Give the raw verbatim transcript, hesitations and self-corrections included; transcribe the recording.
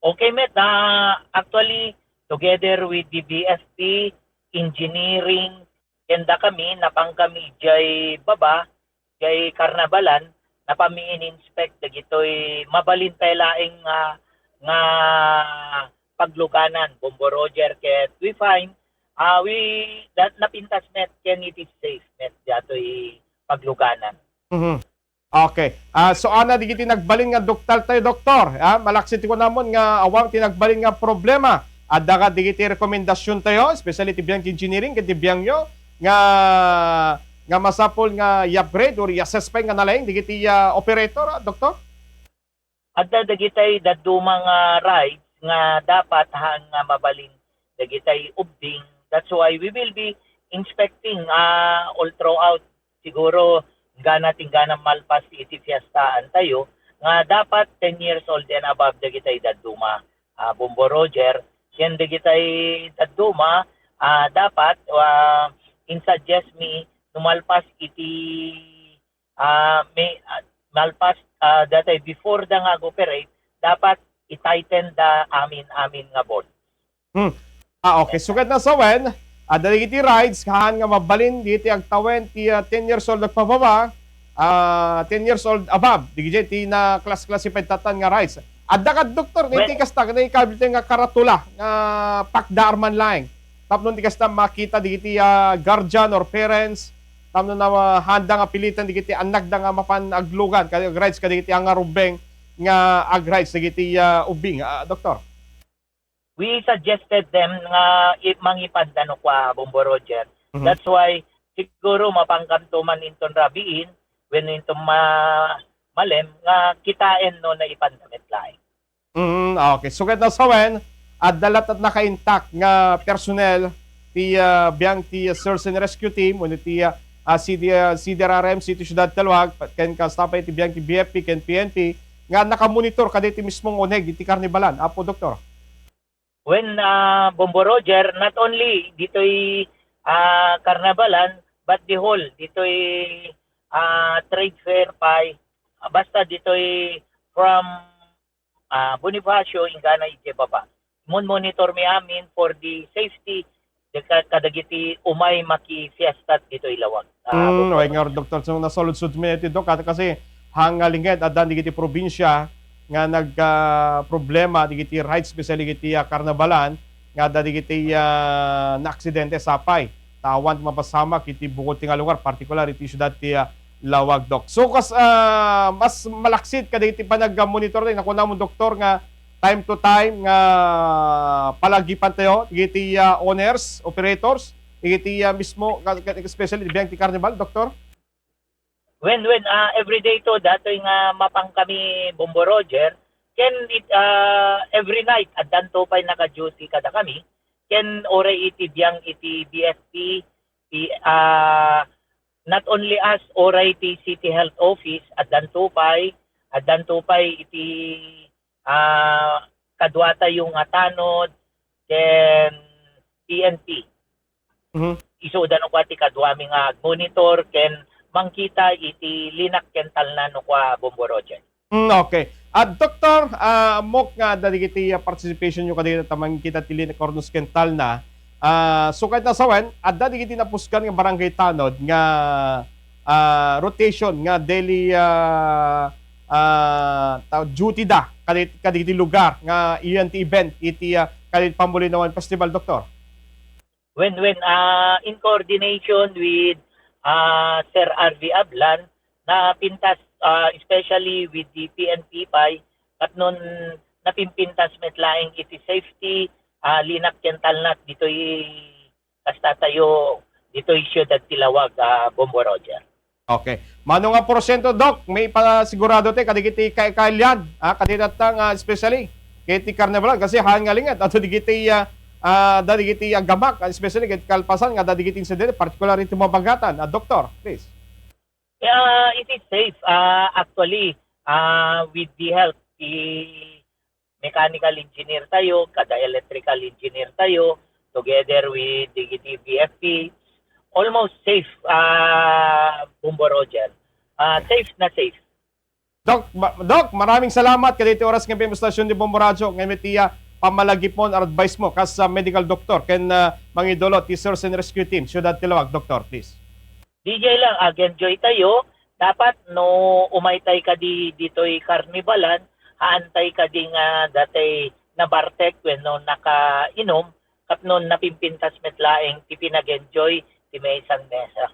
Okay, met. Ah, actually, together with the B F P, engineering, kenda kami, napang kami jay baba, jay Carnavalan, napami in-inspect dagitoy mabalin pay laeng nga, nga pagluganan, Bombo Roger, ket we find, ah, we, that napintas met, ken it is safe met datoy pagluganan. Mhm. Okay. Ah, so, ana, digiti nagbalin nga doktal tayo, Doktor. Ah, malaksid ti kunamon nga awan ti nagbalin nga problema. Adda ka digiti rekomendasyon tayo, especially ti biang ti engineering, ket ti biangyo, nga, nga masapul nga i-upgrade or i-assess pay nga nalaing digiti, ah, operator, ah, Doktor? Adda dagitay dadduma nga rides nga dapat haan nga mabalin dagitay ubbing. That's why we will be inspecting, ah, all throughout. Siguro, inggana ti inggana malpas iti fiestaan tayo, nga dapat ten years old and above dagitay dadduma, ah, Bombo Roger. Ken dagitay dadduma, ah, dapat, ah, in-suggest mi no malpas iti, ah, may, ah, malpas, ah, datay before da nga ag-operate, dapat i-tighten da amin-amin nga bolt. Hmm. Ah, okay. Sukat na sawen, adda dagiti rides haan nga mabalin diti agtawen ti, ah, ten years old agpababa, ah, ten years old above. Dagiti ti na-class-classified tatan nga rides. Adda kad, Doktor, iti Well, kasta, ken ikabil nga karatula nga pakdaar man laeng. Tapno ti kasta makita dagiti, ah, guardian or parents, tapno na, ah, haanda nga pilitan dagiti annakda nga mapan aglugan, kadi ag-rides kadagiti angarubbeng nga ag-rides dagiti, ah, ubbing, ah, Doktor. We suggested them nga i-, mangipanda no kua, Bombo Roger. Mhm. That's why siguro mapangkamto man inton rabiin, wenno inton ma-, malem, nga kitaen no naipanda met laeng. Mm, okay. Sukat na sawen, adda latta naka-intact nga personnel ti, ah, biang ti, ah, Search and Rescue Team wenno ti, ah, ah, C D, ah, C D R R M, City Siudad Talwag, ken kasta pay ti biang ti B F P ken P N P nga nakamonitor kadagiti mismong uneg iti karnibalan, Apo Doktor? Wen, ah, Bombo Roger, not only ditoy, ah, karnibalan, but the whole, ditoy, ah, trade fair pay, ah, basta ditoy from, ah, Bonifacio, inggana idiay baba. Mon-monitor mi amin for the safety, the ka-, kadagiti umay makifiesta ditoy lawag. Ah, Mm, Bombo way nga, Roger. Doktor, so nasaludsod mi iti, Dok, at kasi hang nga linged, addan digiti probinsya nga nag, ah, problema digiti rides, especially digiti, ah, karnabalan, nga adda digiti, ah, naaksidente sapay. Ta awan ti mapasamak iti bukod ti nga lugar, partikular iti siudad ti, ah, Lawag, Dok. So, kas-, ah, mas malaksid kadagiti panag-monitor, nakunamon, Doktor, nga time to time nga palagipan tayo, digiti, ah, owners, operators, digiti, ah, mismo, ka-, ka-, especially biang ti karnibal, Doktor? Wen, wen, ah, everyday to, datoy nga mapang kami, Bombo Roger, ken it, ah, every night, addanto pay naka-duty kadakami, ken uray iti biang iti B F P, ti, ah, not only us, uray ti City Health Office, addanto pay, addanto pay iti, ah, kaduatayo nga tanod, ken P N P. Mhm. Isuda no kua ti kaduami nga agmonitor ken mangkita iti linak ken talna no kua, Bombo Roger. Mm, okay. Ah, Doktor, ah, ammok nga adda digiti, ah, participation nyo kadagiti ta mangkita ti linak ornos ken talna. Ah, sukat na sawen, adda digiti napuskan nga barangay tanod nga, ah, rotation nga daily, ah, ah, ta-, duty da kadagiti, kadagiti lugar nga iyan ti event iti, ah, kadagiti Pamulinawan Festival, Doktor? Wen, wen, ah, in coordination with, ah, Sir R V Ablan, napintas, ah, especially with the P N P pay, ket no napimpintas met laeng iti safety, ah, linak ken talna ditoy kasta tayo, ditoy siudad ti Lawag, ah, Bombo Roger. Okay. Mano nga porsyento, Doc, maipasigurado ti kadagiti ka-, kailian, ah, kadagiti nga especially iti karnibalan, kasi haan nga linged, adda digiti, ah, ah, adda digiti, ah, gamak, ah, especially iti kalpasan nga adda digiti insidente, partikular iti mabagatan. Ah, Doktor, please. Yeah, it is safe. Ah, actually, ah, with the help ti mechanical engineer tayo, kada electrical engineer tayo, together with digiti B F P, almost safe, ah, Bombo Roger. Ah, safe na safe. Doc, ma- Doc, maraming salamat kadagiti oras nga pinag-istasyonmo ti Bombo Radyo, nga met iya pamalagipon or advice mo kas, ah, medical doctor ken, ah, mangidolo ti search and rescue team, Siudad ti Laoag. Doctor, please. D J lang, ag-enjoy tayo. Dapat no umaytay kadi ditoy karnibalan, haantay kadi nga datay nabartek wenno nakainom, tapno napimpintas met laeng ti pinag-enjoy ti maysa a mesa.